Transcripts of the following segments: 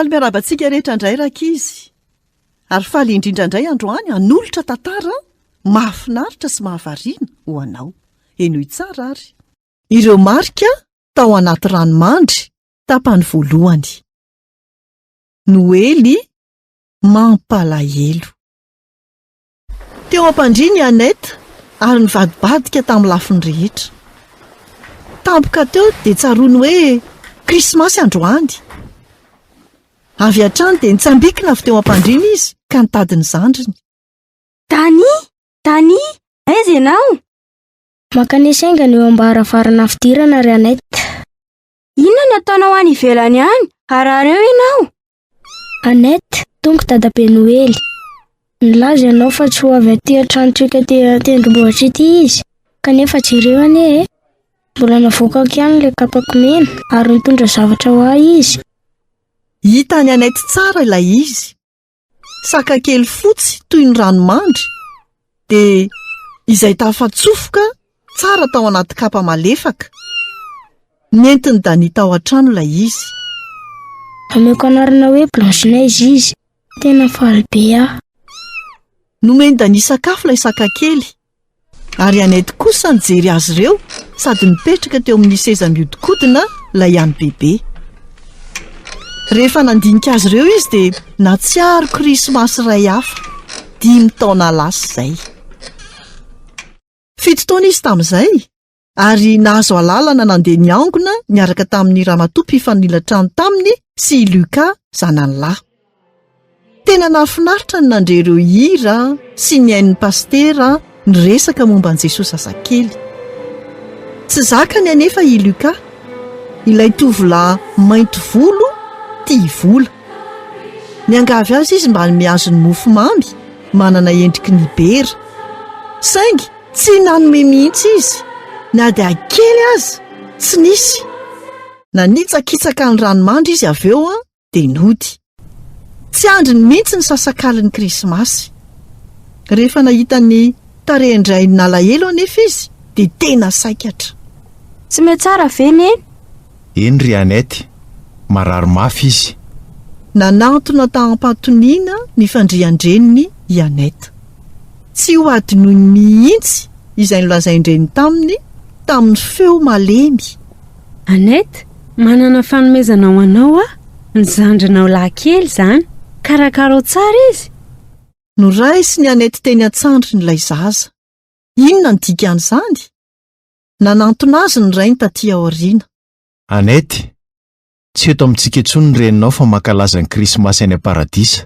Faly miarahaba antsika rehetra indray rankizy. Ary faly indrindra indray androany hanolotra tantara mahafinaritra sy mahavariana ho anao. Henoy tsara ary. Ireo marika tao anaty ranomandry tapany voalohany. Noely mampalahelo. Teo am-pandriana i Annette ary nivadibadika tamin'ny lafiny rehetra. Tampoka teo dia tsaroany hoe Krismasy androany. Avy hatrany dia nitsambikina avy teo am-pandriana izy ka nitady ny zandriny. Dani! Dani! Aiza ianao? Mankanesa haingana eo am-baravarana fidirana ry Annette. Inona no ataonao any ivelany any? Harary eo ianao. Annette, Tonga dadabe Noely. Nilaza ianao fa tsy ho avy aty an-tranontsika aty an-tendrombohitra ity izy, kanefa jereo anie e! Mbola navoakako ihany ilay kapako mena ary nitondra zavatra ho ahy izy. Hitan'i Annette tsara ilay izy. Saka kely fotsy toy ny ranomandry, dia izay tafatsofoka tsara tao anaty kapa malefaka. Nentin'i Dani tao an-trano ilay izy. Ameko anarana hoe Blanche Neige izy. Tena faly be aho. Nomen'i Dani sakafo ilay saka kely. Ary Annette kosa nijery azy ireo sady nipetraka teo amin'ny seza mihodinkodina ilay an'i Bebe. Rehefa nandinika azy ireo izy dia nahatsiaro Krismasy iray hafa, dimy taona lasa izay. Fito taona izy tamin'izay ary nahazo alalana nandeha niangona niaraka tamin'ny ramatoa mpifanila trano taminy sy i Luca zanany lahy. Tena nahafinaritra ny nandre ireo hira sy nihaino ny pasitera niresaka momba an'i Jesoa zazakely. Tsy zakany anefa i Luca, ilay tovolahy mainty volo tia vola. Niangavy azy izy mba hanome azy ny mofomamy manana endriky ny bera. Saingy tsy nanome mihitsy izy, na dia kely aza tsy nisy. Nanitsakitsaka ny ranomandry izy avy eo dia nody. Tsy andriny mihitsy ny sasakalin'ny Krismasy. Rehefa nahita ny tarehin-drainy nalahelo anefa izy dia tena saikatra. Tsy mety tsara ve Neny? Eny ry Annette, marary mafy izy. Nanantona taham-pahatoniana ny fandrian-dreniny i Annette. Tsy ho hadinoiny mihitsy izay nolazain-dreniny taminy tamin'ny feo malemy. Annette, manana fanomezana ho anao aho, ny zandrinao lahy kely izany. Karakarao tsara izy. Noraisin'i Annette teny an-tsandriny ilay zaza. Inona no dikan'izany? Nanantona azy ny rainy taty aoriana. Annette, tsy eto amintsika intsony ny reninao fa mankalaza ny Krismasy any am-paradisa.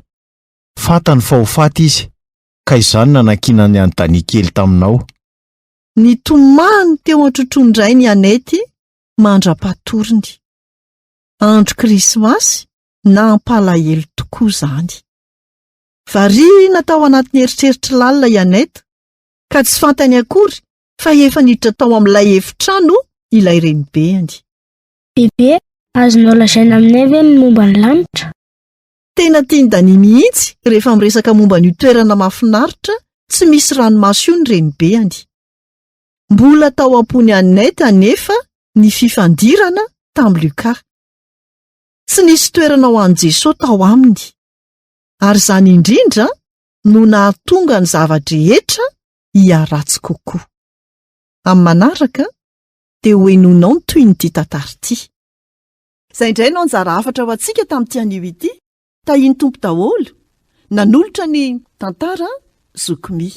Fantany fa ho faty izy, ka izany no nanankinany an'i Dania kely taminao. Nitomany teo an-trotroan-drainy i Annette mandra-patoriny. Andro Krismasy nampalahelo tokoa izany. Variana tao anatin'ny eritreritry lalina i Annette, ka tsy fantany akory fa efa niditra tao amin'ilay efitrano ilay renibeany. Bebe, azonao lazaina aminay ve ny momba ny lanitra? Tena tian'i Dania mihitsy rehefa miresaka momba an'io toerana mahafinaritra tsy misy ranomaso io ny renibeany. Mbola tao am-pon'i Annette anefa ny fifandirana tamin'i Luca. Tsy nisy toerana ho an'i Jesosy tao aminy. Ary izany indrindra no nahatonga ny zava-drehetra hiharatsy kokoa. Amin'ny manaraka dia ho henoinao ny tohin'ity tantara ity. Izay indray no anjara hafatra ho antsika tamin'ity anio ity. Tahian'ny Tompo daholo. Nanolotra ny tantara Zoky Mi.